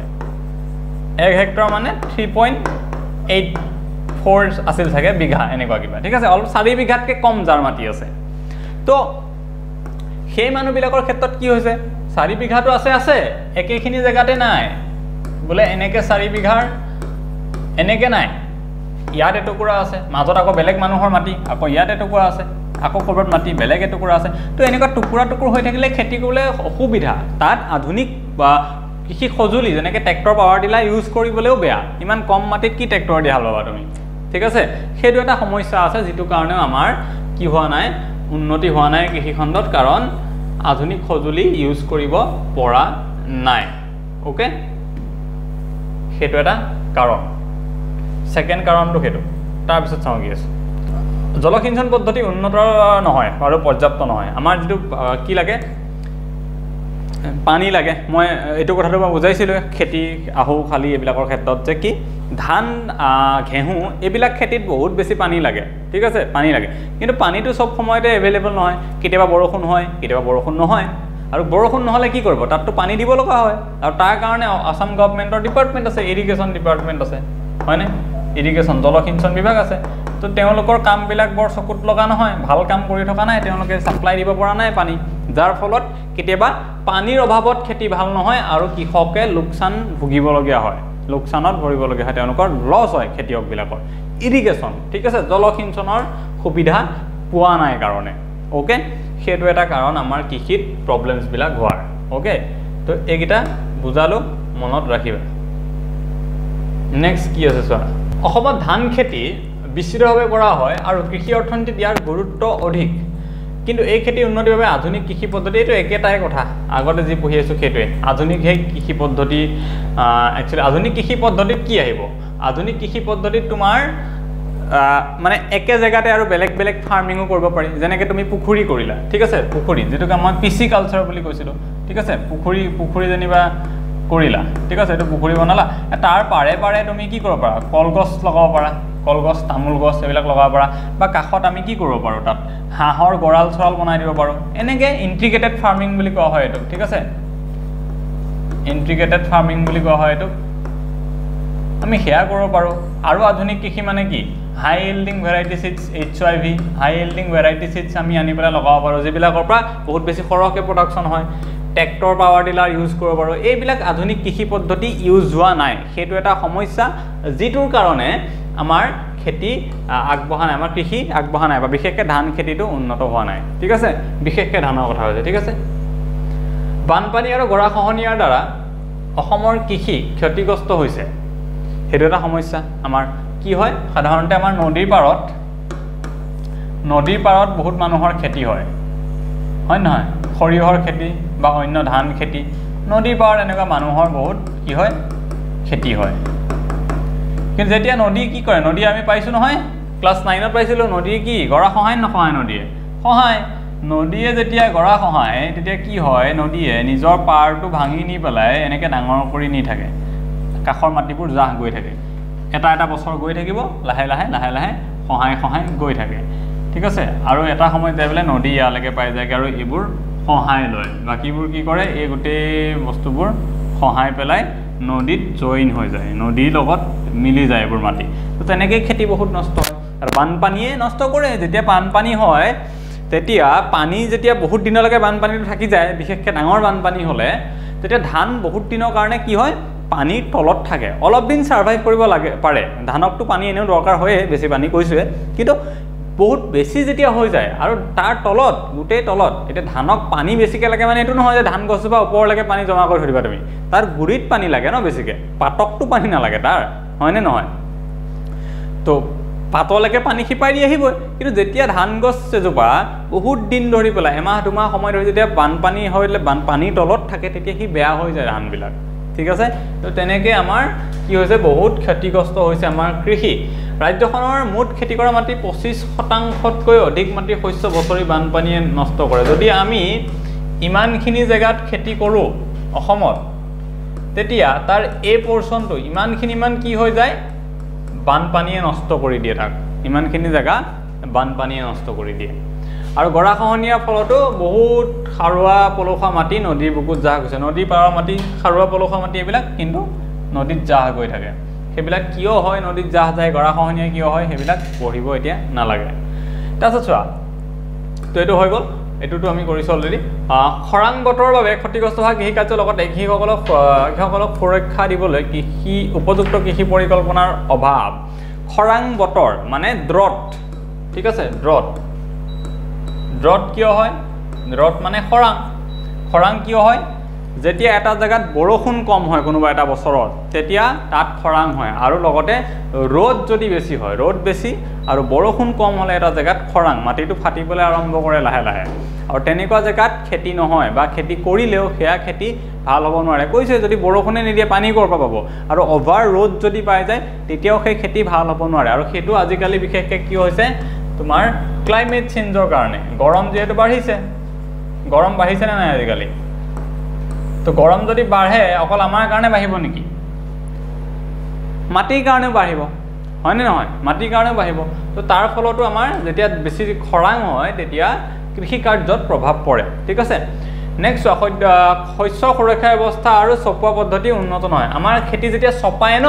1 হেক্টৰ মানে 3.84 আছিল চাগে বিঘা, এনেকুৱা কিবা। ঠিক আছে, অলপ 4 বিঘাতকৈ কম যাৰ মাটি আছে। তো সেই মানুহবিলাকৰ ক্ষেত্ৰত কি হৈছে, 4 বিঘাটো আছে আছে, একেখিনি জেগাতে নাই, বোলে এনেকৈ 4 বিঘাৰ এনেকৈ নাই, ইয়াত এটুকুৰা আছে, মাজত আকৌ বেলেগ মানুহৰ মাটি, আকৌ ইয়াত এটুকুৰা আছে, আকৌ ক'ৰবাত মাটি বেলেগ এটুকুৰা আছে। তো এনেকুৱা টুকুৰা টুকুৰ হৈ থাকিলে খেতি কৰিবলৈ অসুবিধা। তাত আধুনিক বা কৃষি সঁজুলি যেনেকৈ ট্ৰেক্টৰ, পাৱাৰ টিলাৰ ইউজ কৰিবলৈও বেয়া, ইমান কম মাটিত কি ট্ৰেক্টৰ দি হাল বাবা তুমি? ঠিক আছে, সেইটো এটা সমস্যা আছে, যিটো কাৰণেও আমাৰ কি হোৱা নাই, উন্নতি হোৱা নাই কৃষিখণ্ডত, কাৰণ আধুনিক সঁজুলি ইউজ কৰিব পৰা নাই। অ'কে, সেইটো এটা কাৰণ, ছেকেণ্ড কাৰণটো সেইটো। তাৰপিছত চাওঁ কি আছে, জলসিঞ্চন পদ্ধতি উন্নত নহয় আৰু পৰ্যাপ্ত নহয়। আমাৰ যিটো কি লাগে, পানী লাগে। মই এইটো কথাটো মই বুজাইছিলোঁ খেতি আহু শালি এইবিলাকৰ ক্ষেত্ৰত যে কি ধান, ঘেঁহু এইবিলাক খেতিত বহুত বেছি পানী লাগে। ঠিক আছে, পানী লাগে, কিন্তু পানীটো চব সময়তে এভেইলেবল নহয়, কেতিয়াবা বৰষুণ হয়, কেতিয়াবা বৰষুণ নহয়, আৰু বৰষুণ নহ'লে কি কৰিব, তাততো পানী দিব লগা হয়, আৰু তাৰ কাৰণে আছাম গভমেণ্টৰ ডিপাৰ্টমেণ্ট আছে, ইৰিগেশ্যন ডিপাৰ্টমেণ্ট আছে, হয়নে? ইৰিগেশ্যন জলসিঞ্চন বিভাগ আছে। তো তেওঁলোকৰ কামবিলাক বৰ চকুত লগা নহয়, ভাল কাম কৰি থকা নাই, তেওঁলোকে ছাপ্লাই দিব পৰা নাই পানী, যাৰ ফলত কেতিয়াবা পানীৰ অভাৱত খেতি ভাল নহয় আৰু কৃষকে লোকচান ভুগিবলগীয়া হয়, লোকচানত ভৰিবলগীয়া হয়, তেওঁলোকৰ লছ হয় খেতিয়কবিলাকৰ। ইৰিগেশ্যন, ঠিক আছে, জলসিঞ্চনৰ সুবিধা পোৱা নাই কাৰণে। অ'কে, সেইটো এটা কাৰণ আমাৰ কৃষিত প্ৰব্লেমছবিলাক হোৱাৰ। অ'কে, তো এইকেইটা বুজালোঁ, মনত ৰাখিবা। নেক্সট কি আছে চোৱা, অসমত ধান খেতি বিস্তৃতভাৱে কৰা হয় আৰু কৃষি অৰ্থনীতিত ইয়াৰ গুৰুত্ব অধিক, কিন্তু এই খেতিৰ উন্নতিৰ বাবে আধুনিক কৃষি পদ্ধতি, এইটো একেটাই কথা, আগতে যি পঢ়ি আছোঁ সেইটোৱে আধুনিক সেই কৃষি পদ্ধতি। একচুৱেলি আধুনিক কৃষি পদ্ধতিত কি আহিব, আধুনিক কৃষি পদ্ধতিত তোমাৰ মানে একে জেগাতে আৰু বেলেগ বেলেগ ফাৰ্মিঙো কৰিব পাৰি, যেনেকৈ তুমি পুখুৰী কৰিলা, ঠিক আছে, পুখুৰী যিটোক মই পিচি কালচাৰ বুলি কৈছিলোঁ, ঠিক আছে, পুখুৰী পুখুৰী যেনিবা কৰিলা, ঠিক আছে, এইটো পুখুৰী বনালা, তাৰ পাৰে পাৰে তুমি কি কৰিব পাৰা, কলগছ লগাব পাৰা, কলগছ, তামোল গছ এইবিলাক লগাব পাৰা, বা কাষত আমি কি কৰিব পাৰোঁ, তাত হাঁহৰ গঁৰাল চৰাল বনাই দিব পাৰোঁ, এনেকৈ ইণ্টিগ্ৰেটেড ফাৰ্মিং বুলি কোৱা হয় এইটোক। ঠিক আছে, ইণ্টিগ্ৰেটেড ফাৰ্মিং বুলি কোৱা হয় এইটোক, আমি সেয়া কৰিব পাৰোঁ। আৰু আধুনিক কৃষি মানে কি, high yielding variety seeds, HYV, high yielding variety seeds আমি আনি পেলাই লগাব পাৰোঁ, যিবিলাকৰ পৰা বহুত বেছি সৰহকৈ প্ৰডাকশ্যন হয়, ট্ৰেক্টৰ, পাৱাৰ টিলাৰ ইউজ কৰিব পাৰোঁ। এইবিলাক আধুনিক কৃষি পদ্ধতি ইউজ হোৱা নাই, সেইটো এটা সমস্যা যিটোৰ কাৰণে আমাৰ খেতি আগবঢ়া নাই, আমাৰ কৃষি আগবঢ়া নাই, বা বিশেষকৈ ধান খেতিটো উন্নত হোৱা নাই। ঠিক আছে, বিশেষকৈ ধানৰ কথা হৈছে। ঠিক আছে, বানপানী আৰু গৰাখহনীয়াৰ দ্বাৰা অসমৰ কৃষি ক্ষতিগ্ৰস্ত হৈছে, সেইটো এটা সমস্যা আমাৰ। কি হয়, সাধাৰণতে আমাৰ নদীৰ পাৰত বহুত মানুহৰ খেতি হয়, হয় নহয়? সৰিয়হৰ খেতি, বা অন্য ধান খেতি, নদীৰ পাৰত এনেকুৱা মানুহৰ বহুত কি হয়, খেতি হয়। কিন্তু যেতিয়া নদী কি কৰে, নদী আমি পাইছোঁ নহয় ক্লাছ 9ত পাইছিলোঁ, নদী কি গৰা খহায় নখহায়? নদীয়ে খহায়। নদীয়ে যেতিয়া গৰা খহায় তেতিয়া কি হয়, নদীয়ে নিজৰ পাৰটো ভাঙি নি পেলাই এনেকৈ ডাঙৰ কৰি নি থাকে, কাষৰ মাটিবোৰ জাহ গৈ থাকে, এটা এটা বছৰ গৈ থাকিব, লাহে লাহে লাহে লাহে খহাই খহাই গৈ থাকে, ঠিক আছে। আৰু এটা সময়ত যাই পেলাই নদী ইয়ালৈকে পাই যায়গৈ আৰু এইবোৰ খহাই লয়, বাকীবোৰ কি কৰে, এই গোটেই বস্তুবোৰ খহাই পেলাই নদীত জইন হৈ যায়, নদীৰ লগত মিলি যায় এইবোৰ মাটি। তো তেনেকেই খেতি বহুত নষ্ট হয়। আৰু বানপানীয়ে নষ্ট কৰে। যেতিয়া বানপানী হয় তেতিয়া পানী যেতিয়া বহুত দিনলৈকে বানপানীটো থাকি যায়, বিশেষকৈ ডাঙৰ বানপানী হ'লে, তেতিয়া ধান বহুত দিনৰ কাৰণে কি হয়, পানীৰ তলত থাকে, অলপ দিন ছাৰ্ভাইভ কৰিব লাগে পাৰে। ধানকতো পানী এনেও দৰকাৰ হয়েই, বেছি পানী কৈছোৱে, কিন্তু বহুত বেছি যেতিয়া হৈ যায় আৰু তাৰ তলত গোটেই তলত, এতিয়া ধানক পানী বেছিকৈ লাগে মানে এইটো নহয় যে ধান গছজোপা ওপৰলৈকে পানী জমা কৰি থৈ দিবা তুমি, তাৰ গুৰিত পানী লাগে ন বেছিকৈ, পাতকটো পানী নালাগে তাৰ, হয়নে নহয়? তো পাতলৈকে পানী শিপাই দি আহিবই। কিন্তু যেতিয়া ধান গছ এজোপা বহুত দিন ধৰি পেলাই এমাহ দুমাহ সময় ধৰি যেতিয়া বানপানী হৈ বানপানীৰ তলত থাকে, তেতিয়া সি বেয়া হৈ যায় ধানবিলাক, ঠিক আছে। তো তেনেকৈ আমাৰ কি হৈছে, বহুত ক্ষতিগ্ৰস্ত হৈছে আমাৰ কৃষি। ৰাজ্যখনৰ মুঠ খেতি কৰা মাটি 25%তকৈ অধিক মাটি শস্য বছৰি বানপানীয়ে নষ্ট কৰে। যদি আমি ইমানখিনি জেগাত খেতি কৰোঁ অসমত, তেতিয়া তাৰ এই পৰ্চনটো ইমানখিনিমান কি হৈ যায়, বানপানীয়ে নষ্ট কৰি দিয়ে তাক, ইমানখিনি জেগা বানপানীয়ে নষ্ট কৰি দিয়ে। আৰু গৰাখহনীয়াৰ ফলতো বহুত সাৰুৱা পলসুৱা মাটি নদীৰ বুকুত জাহ গৈছে। নদীৰ পাৰৰ মাটি, সাৰুৱা পলসুৱা মাটি এইবিলাক কিন্তু নদীত জাহ গৈ থাকে। সেইবিলাক কিয় হয়, নদীত জাহ যায়, গৰাখহনীয়া কিয় হয়, সেইবিলাক পঢ়িব এতিয়া নালাগে। তাৰপিছত চোৱা, তো এইটো হৈ গ'ল, এইটোতো আমি কৰিছোঁ অলৰেডি। খৰাং বতৰৰ বাবে ক্ষতিগ্ৰস্ত হোৱা কৃষিকাৰ্যৰ লগতে কৃষকসকলক সুৰক্ষা দিবলৈ কৃষি উপযুক্ত কৃষি পৰিকল্পনাৰ অভাৱ। খৰাং বতৰ মানে ড্ৰট, ঠিক আছে, ড্ৰট। ড্ৰট কিয় হয়? ড্ৰট মানে খৰাং। খৰাং কিয় হয়? যেতিয়া এটা জেগাত বৰষুণ কম হয় কোনোবা এটা বছৰত, তেতিয়া তাত খৰাং হয়। আৰু লগতে ৰ'দ যদি বেছি হয়, ৰ'দ বেছি আৰু বৰষুণ কম হ'লে এটা জেগাত খৰাং, মাটিটো ফাটিবলৈ আৰম্ভ কৰে লাহে লাহে। আৰু তেনেকুৱা জেগাত খেতি নহয় বা খেতি কৰিলেও সেয়া খেতি ভাল হ'ব নোৱাৰে। কৈছে যদি বৰষুণে নিদিয়ে পানী ক'ৰ পৰা পাব, আৰু অভাৰ ৰ'দ যদি পাই যায় তেতিয়াও সেই খেতি ভাল হ'ব নোৱাৰে। আৰু সেইটো আজিকালি বিশেষকৈ কি হৈছে, তোমাৰ ক্লাইমেট চেঞ্জৰ কাৰণে গৰম যিহেতু বাঢ়িছে, গৰম বাঢ়িছেনে নাই আজিকালি? তো গৰম যদি বাঢ়ে অকল আমাৰ কাৰণে বাঢ়িব নেকি, মাটিৰ কাৰণেও বাঢ়িব, হয়নে নহয়? মাটিৰ কাৰণেও বাঢ়িব। তো তাৰ ফলতো আমাৰ যেতিয়া বেছি খৰাং হয় তেতিয়া কৃষি কাৰ্যত প্ৰভাৱ পৰে, ঠিক আছে। নেক্সট, শস্য সুৰক্ষা ব্যৱস্থা আৰু চপোৱা পদ্ধতি উন্নত নহয়। আমাৰ খেতি যেতিয়া চপায় ন,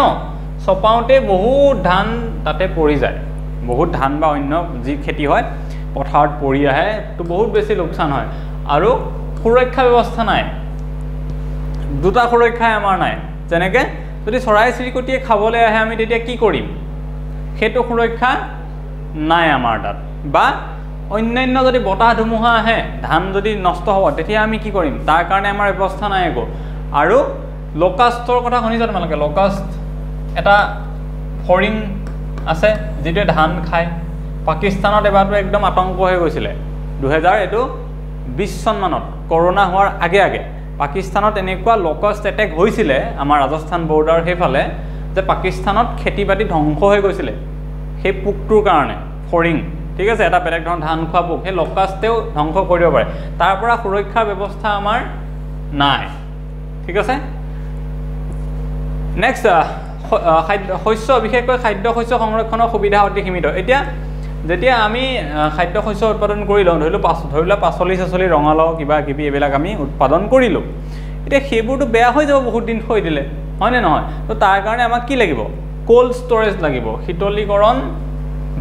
চপাওঁতে বহুত ধান তাতে পৰি যায়, বহুত ধান বা অন্য যি খেতি হয় পথাৰত পৰি আহে, তো বহুত বেছি লোকচান হয়। আৰু সুৰক্ষা ব্যৱস্থা নাই, দুটা সুৰক্ষাই আমাৰ নাই। যেনেকৈ যদি চৰাই চিৰিকটিয়ে খাবলৈ আহে আমি তেতিয়া কি কৰিম, সেইটো সুৰক্ষা নাই আমাৰ তাত। বা অন্যান্য যদি বতাহ ধুমুহা আহে, ধান যদি নষ্ট হ'ব তেতিয়া আমি কি কৰিম, তাৰ কাৰণে আমাৰ ব্যৱস্থা নাই একো। আৰু লকাষ্টৰ কথা শুনিছা তোমালোকে? লকাষ্ট এটা ফৰিং আছে যিটোৱে ধান খায়। পাকিস্তানত এবাৰটো একদম আতংক হৈ গৈছিলে 2020 চনমানত, কৰোণা হোৱাৰ আগে আগে পাকিস্তানত এনেকুৱা লকাষ্ট এটেক হৈছিলে আমাৰ ৰাজস্থান বৰ্ডাৰ সেইফালে, যে পাকিস্তানত খেতি বাতি ধ্বংস হৈ গৈছিলে সেই পোকটোৰ কাৰণে, ফৰিং, ঠিক আছে, এটা বেলেগ ধৰণৰ ধান খোৱা পোক, সেই লকাষ্টেও ধ্বংস কৰি দিব পাৰে। তাৰ পৰা সুৰক্ষাৰ ব্যৱস্থা আমাৰ নাই, ঠিক আছে। নেক্সট, খাদ্য শস্য, বিশেষকৈ খাদ্য শস্য সংৰক্ষণৰ সুবিধা অতি সীমিত। এতিয়া যেতিয়া আমি খাদ্য শস্য উৎপাদন কৰি লওঁ, ধৰি লোৱা পাচলি চাচলি, ৰঙালাও কিবা কিবি এইবিলাক আমি উৎপাদন কৰিলোঁ, এতিয়া সেইবোৰতো বেয়া হৈ যাব বহুত দিন থৈ দিলে, হয়নে নহয়? তো তাৰ কাৰণে আমাক কি লাগিব, ক'ল্ড ষ্ট'ৰেজ লাগিব, শীতলীকৰণ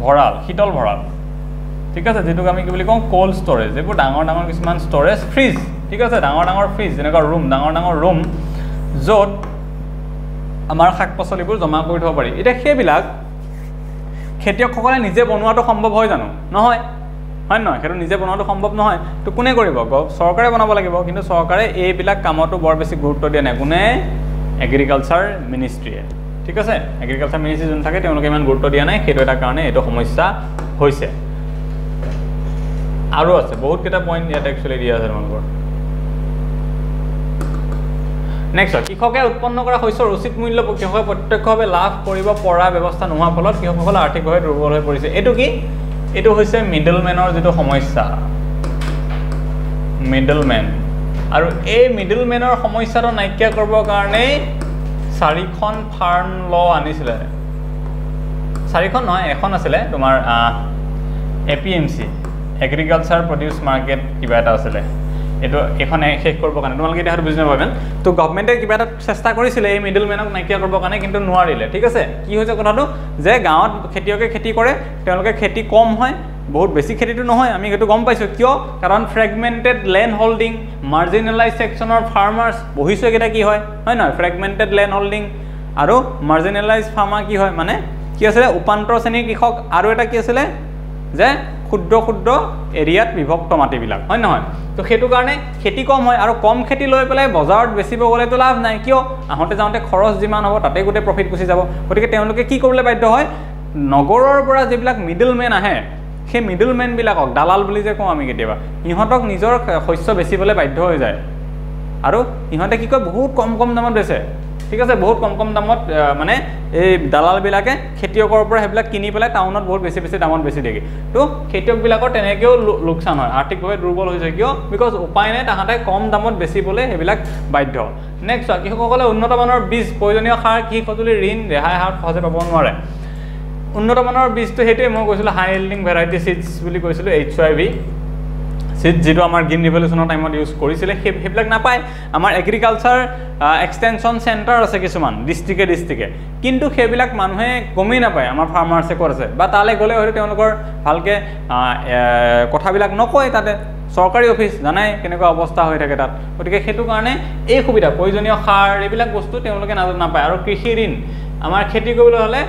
ভঁৰাল, শীতল ভঁৰাল, ঠিক আছে, যিটোক আমি কি বুলি কওঁ, ক'ল্ড ষ্ট'ৰেজ। এইবোৰ ডাঙৰ ডাঙৰ কিছুমান ষ্ট'ৰেজ ফ্ৰিজ, ঠিক আছে, ডাঙৰ ডাঙৰ ফ্ৰিজ, যেনেকুৱা ৰুম, ডাঙৰ ডাঙৰ ৰুম য'ত আমাৰ শাক পাচলিবোৰ জমা কৰি থ'ব পাৰি। এতিয়া সেইবিলাক খেতিয়কসকলে নিজে বনোৱাটো সম্ভৱ হয় জানো? নহয়, হয় নহয়? সেইটো নিজে বনোৱাটো সম্ভৱ নহয়। তো কোনে কৰিব? চৰকাৰে বনাব লাগিব। কিন্তু চৰকাৰে এইবিলাক কামতো বৰ বেছি গুৰুত্ব দিয়া নাই। কোনে? এগ্ৰিকালচাৰ মিনিষ্ট্ৰীয়ে, ঠিক আছে। এগ্ৰিকালচাৰ মিনিষ্ট্ৰী যোন থাকে তেওঁলোকে ইমান গুৰুত্ব দিয়া নাই, সেইটো এটা কাৰণে এইটো সমস্যা হৈছে। আৰু আছে বহুতকেইটা পইণ্ট ইয়াত একচুৱেলি দিয়া আছে তোমালোকৰ। নেক্সট, কৃষকে উৎপন্ন কৰা শস্যৰ উচিত মূল্য কৃষকে প্ৰত্যক্ষভাৱে লাভ কৰিব পৰা ব্যৱস্থা নোহোৱাৰ ফলত কৃষকসকল আৰ্থিকভাৱে দুৰ্বল হৈ পৰিছে। এইটো কি? এইটো হৈছে মিডলমেনৰ যিটো সমস্যা, মিডলমেন। আৰু এই মিডলমেনৰ সমস্যাটো নাইকিয়া কৰিবৰ কাৰণেই 4খন ফাৰ্ম ল আনিছিলে। 4খন নহয়, এখন আছিলে তোমাৰ APMC, agriculture produce market কিবা এটা আছিলে, এইটো এইখন শেষ কৰিবৰ কাৰণে। তোমালোকে এতিয়া হয়তো বুজি নাপাবেন। তো গভমেণ্টে কিবা এটা চেষ্টা কৰিছিলে এই মিডলমেনক নাইকিয়া কৰিবৰ কাৰণে, কিন্তু নোৱাৰিলে। ঠিক আছে, কি হৈছে কথাটো যে গাঁৱত খেতিয়কে খেতি কৰে, তেওঁলোকে খেতি কম হয়, বহুত বেছি খেতিটো নহয়, আমি সেইটো গম পাইছোঁ। কিয়? কাৰণ ফ্ৰেগমেণ্টেড লেণ্ড হোল্ডিং, মাৰ্জিনেলাইজ ছেকশ্যনৰ ফাৰ্মাৰ্ছ, বহিছোঁ এইকেইটা কি হয়, হয় নহয়? ফ্ৰেগমেণ্টেড লেণ্ড হোল্ডিং আৰু মাৰ্জিনেলাইজ ফাৰ্মাৰ কি হয়, মানে কি আছিলে উপান্ত শ্ৰেণীৰ কৃষক, আৰু এটা কি আছিলে যে ক্ষুদ্ৰ ক্ষুদ্ৰ এৰিয়াত বিভক্ত মাটিবিলাক, হয় নহয়? তো সেইটো কাৰণে খেতি কম হয়, আৰু কম খেতি লৈ পেলাই বজাৰত বেচিব গ'লেতো লাভ নাই। কিয়? আহোঁতে যাওঁতে খৰচ যিমান হ'ব তাতেই গোটেই প্ৰফিট গুচি যাব। গতিকে তেওঁলোকে কি কৰিবলৈ বাধ্য হয়, নগৰৰ পৰা যিবিলাক মিডলমেন আহে, সেই মিডলমেনবিলাকক দালাল বুলি যে কওঁ আমি কেতিয়াবা, সিহঁতক নিজৰ শস্য বেচিবলৈ বাধ্য হৈ যায়। আৰু সিহঁতে কি কয়, বহুত কম কম দামত বেচে। ঠিক আছে, বহুত কম কম দামত মানে এই দালালবিলাকে খেতিয়কৰ পৰা সেইবিলাক কিনি পেলাই টাউনত বহুত বেছি বেছি দামত বেচি দিয়ে। তো খেতিয়কবিলাকৰ তেনেকৈও লোকচান হয়, আৰ্থিকভাৱে দুৰ্বল হৈ যায়। কিয়? Because উপায় নাই, তাহাঁতে কম দামত বেচিবলৈ সেইবিলাক বাধ্য। নেক্সট, কৃষকসকলে উন্নত মানৰ বীজ, প্ৰয়োজনীয় সাৰ, কৃষি সঁজুলি, ঋণ ৰেহাই হাৰত সহজে পাব নোৱাৰে। উন্নত মানৰ বীজটো সেইটোৱে মই কৈছিলোঁ, হাই য়েল্ডিং ভেৰাইটি চিডছ বুলি কৈছিলোঁ, HYV seed, যিটো আমাৰ গ্ৰীণ ৰিভলিউশ্যনৰ টাইমত ইউজ কৰিছিলে, সেইবিলাক নাপায়। আমাৰ এগ্ৰিকালচাৰ এক্সটেনশ্যন চেণ্টাৰ আছে কিছুমান ডিষ্ট্ৰিক্টে ডিষ্ট্ৰিক্টে, কিন্তু সেইবিলাক মানুহে গমেই নাপায় আমাৰ ফাৰ্মাৰ্ছে ক'ত আছে, বা তালৈ গ'লে হয়তো তেওঁলোকৰ ভালকৈ কথাবিলাক নকয়। তাতে চৰকাৰী অফিচ জানাই কেনেকুৱা অৱস্থা হৈ থাকে তাত। গতিকে সেইটো কাৰণে এই সুবিধা, প্ৰয়োজনীয় সাৰ, এইবিলাক বস্তু তেওঁলোকে নাপায়। আৰু কৃষি ঋণ, আমাৰ খেতি কৰিবলৈ হ'লে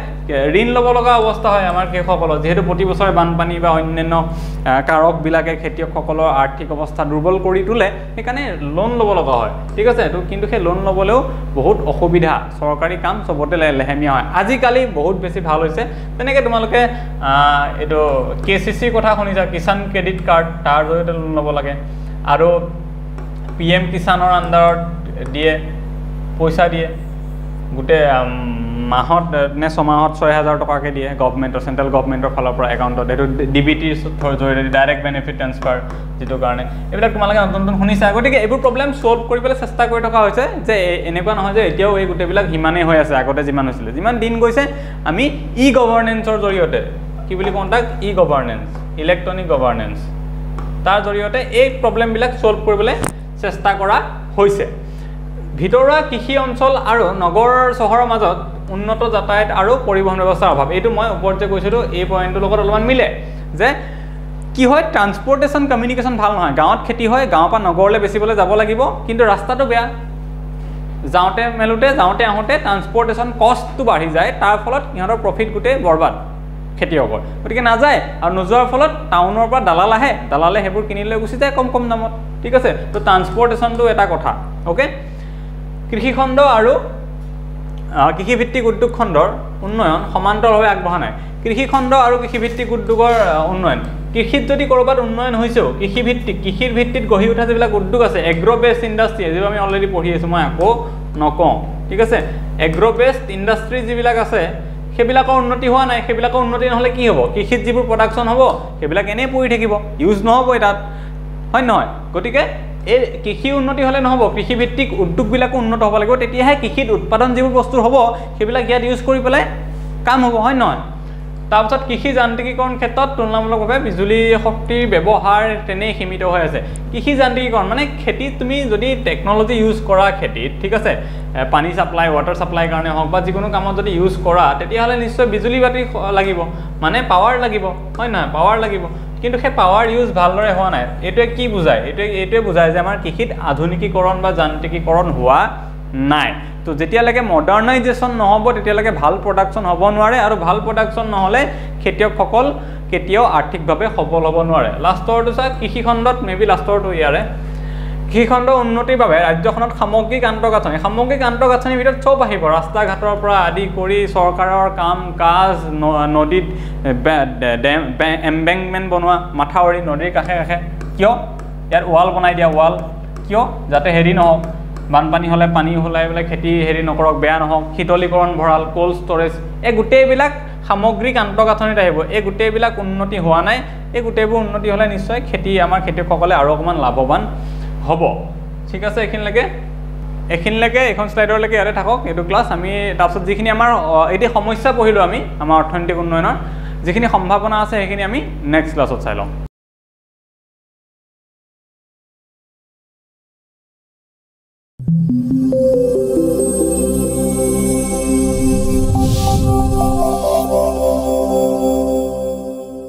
ঋণ ল'ব লগা অৱস্থা হয় আমাৰ কৃষকসকলৰ, যিহেতু প্ৰতি বছৰে বানপানী বা অন্যান্য কাৰকবিলাকে খেতিয়কসকলৰ আৰ্থিক অৱস্থা দুৰ্বল কৰি তোলে, সেইকাৰণে লোন ল'ব লগা হয়। ঠিক আছে, তো কিন্তু সেই লোন ল'বলৈও বহুত অসুবিধা, চৰকাৰী কাম চবতে লেহেমীয়া হয়। আজিকালি বহুত বেছি ভাল হৈছে। তেনেকৈ তোমালোকে এইটো KCCৰ কথা শুনিছা, কিষাণ ক্ৰেডিট কাৰ্ড, তাৰ জৰিয়তে লোন ল'ব লাগে। আৰু PM কিষাণৰ আণ্ডাৰত দিয়ে, পইচা দিয়ে গোটেই মাহত নে ছমাহত 6000 টকাকৈ দিয়ে গভমেণ্টৰ, চেণ্ট্ৰেল গভমেণ্টৰ ফালৰ পৰা একাউণ্টত। এইটো DBTৰ জৰিয়তে ডাইৰেক্ট বেনিফিট ট্ৰেন্সফাৰ, যিটো কাৰণে এইবিলাক তোমালোকে নতুন নতুন শুনিছা। গতিকে এইবোৰ প্ৰব্লেম ছল্ভ কৰিবলৈ চেষ্টা কৰি থকা হৈছে, যে এনেকুৱা নহয় যে এতিয়াও এই গোটেইবিলাক সিমানেই হৈ আছে আগতে যিমান হৈছিলে। যিমান দিন গৈছে আমি ই গভাৰ্নেন্সৰ জৰিয়তে, কি বুলি কওঁ তাক, ই গভাৰ্নেন্স, ইলেক্ট্ৰনিক গভাৰ্নেন্স, তাৰ জৰিয়তে এই প্ৰব্লেমবিলাক ছল্ভ কৰিবলৈ চেষ্টা কৰা হৈছে। ভিতৰুৱা কৃষি অঞ্চল আৰু নগৰ চহৰৰ মাজত উন্নত যাতায়াত আৰু পৰিবহণ ব্যৱস্থাৰ অভাৱ। এইটো মই ওপৰত যে কৈছিলোঁ, এই পইণ্টটোৰ লগত অলপমান মিলে, যে কি হয়, ট্ৰান্সপৰ্টেশ্যন কমিউনিকেশ্যন ভাল নহয়। গাঁৱত খেতি হয়, গাঁৱৰ পৰা নগৰলৈ বেচিবলৈ যাব লাগিব, কিন্তু ৰাস্তাটো বেয়া, যাওঁতে মেলোঁতে, যাওঁতে আহোঁতে ট্ৰান্সপৰ্টেশ্যন কষ্টটো বাঢ়ি যায়, তাৰ ফলত সিহঁতৰ প্ৰফিট গোটেই বৰবাদ খেতিয়কৰ। গতিকে নাযায়, আৰু নোযোৱাৰ ফলত টাউনৰ পৰা দালাল আহে, দালালে সেইবোৰ কিনি লৈ গুচি যায় কম কম দামত। ঠিক আছে, তো ট্ৰান্সপৰ্টেশ্যনটো এটা কথা। অ'কে, কৃষিখণ্ড আৰু কৃষিভিত্তিক উদ্যোগ খণ্ডৰ উন্নয়ন সমান্তৰালভাৱে আগবঢ়া নাই। কৃষিখণ্ড আৰু কৃষিভিত্তিক উদ্যোগৰ উন্নয়ন, কৃষিত যদি ক'ৰবাত উন্নয়ন হৈছেও, কৃষিৰ ভিত্তিত গঢ়ি উঠা যিবিলাক উদ্যোগ আছে, এগ্ৰ' বেছড ইণ্ডাষ্ট্ৰি, যিবোৰ আমি অলৰেডি পঢ়ি আছোঁ, মই আকৌ নকওঁ। ঠিক আছে, এগ্ৰ' বেছড ইণ্ডাষ্ট্ৰি যিবিলাক আছে সেইবিলাকৰ উন্নতি হোৱা নাই। সেইবিলাকৰ উন্নতি নহ'লে কি হ'ব, কৃষিত যিবোৰ প্ৰডাকশ্যন হ'ব সেইবিলাক এনেই পৰি থাকিব, ইউজ নহ'বই তাত, হয় নহয়? গতিকে এই কৃষি উন্নতি হ'লে নহ'ব, কৃষিভিত্তিক উদ্যোগবিলাকো উন্নত হ'ব লাগিব, তেতিয়াহে কৃষিত উৎপাদন যিবোৰ বস্তু হ'ব সেইবিলাক ইয়াত ইউজ কৰি পেলাই কাম হ'ব, হয় নহয়? তাৰপিছত কৃষি যান্ত্ৰিকীকৰণ ক্ষেত্ৰত তুলনামূলকভাৱে বিজুলী শক্তিৰ ব্যৱহাৰ তেনেই সীমিত হৈ আছে। কৃষি যান্ত্ৰিকীকৰণ মানে খেতিত তুমি যদি টেকন'লজি ইউজ কৰা খেতিত, ঠিক আছে, পানী ছাপ্লাই, ৱাটাৰ ছাপ্লাইৰ কাৰণে হওক বা যিকোনো কামত যদি ইউজ কৰা, তেতিয়াহ'লে নিশ্চয় বিজুলী বাতি লাগিব, মানে পাৱাৰ লাগিব, হয় নহয়? পাৱাৰ লাগিব, কিন্তু সেই পাৱাৰ ইউজ ভালদৰে হোৱা নাই। এইটোৱে কি বুজায়? এইটোৱে বুজায় যে আমাৰ কৃষিত আধুনিকীকৰণ বা যান্ত্ৰিকীকৰণ হোৱা নাই। তো যেতিয়ালৈকে মডাৰ্ণাইজেশ্যন নহ'ব তেতিয়ালৈকে ভাল প্ৰডাকশ্যন হ'ব নোৱাৰে, আৰু ভাল প্ৰডাকশ্যন নহ'লে খেতিয়কসকল কেতিয়াও আৰ্থিকভাৱে সবল হ'ব নোৱাৰে। লাষ্টৰটো চা, কৃষিখণ্ডত মে বি লাষ্টৰটো ইয়াৰে কৃষিখণ্ডৰ উন্নতিৰ বাবে ৰাজ্যখনত সামগ্ৰিক আন্তঃগাঁথনি, সামগ্ৰিক আন্তঃগাঁথনিৰ ভিতৰত চব আহিব, ৰাস্তা ঘাটৰ পৰা আদি কৰি চৰকাৰৰ কাম কাজ, নদীত এম্বেংকমেণ্ট বনোৱা, মাথাউৰি নদীৰ কাষে কাষে, কিয় ইয়াত ৱাল বনাই দিয়া, ৱাল কিয়, যাতে হেৰি নহওক, বানপানী হ'লে পানী ওলাই পেলাই খেতি হেৰি নকৰক, বেয়া নহওক, শীতলীকৰণ ভঁৰাল, ক'ল্ড ষ্ট'ৰেজ, এই গোটেইবিলাক সামগ্ৰিক আন্তঃগাঁথনিত আহিব। এই গোটেইবিলাক উন্নতি হোৱা নাই। এই গোটেইবোৰ উন্নতি হ'লে নিশ্চয় খেতি আমাৰ খেতিয়কসকলে আৰু অকণমান লাভৱান হ'ব। ঠিক আছে, এইখিনিলৈকে এইখন শ্লাইডৰলৈকে ইয়াতে থাকক এইটো ক্লাছ। আমি তাৰপিছত যিখিনি আমাৰ এতিয়া সমস্যা পঢ়িলোঁ আমি আমাৰ অৰ্থনৈতিক উন্নয়নৰ যিখিনি সম্ভাৱনা আছে সেইখিনি আমি নেক্সট ক্লাছত চাই ল'ম।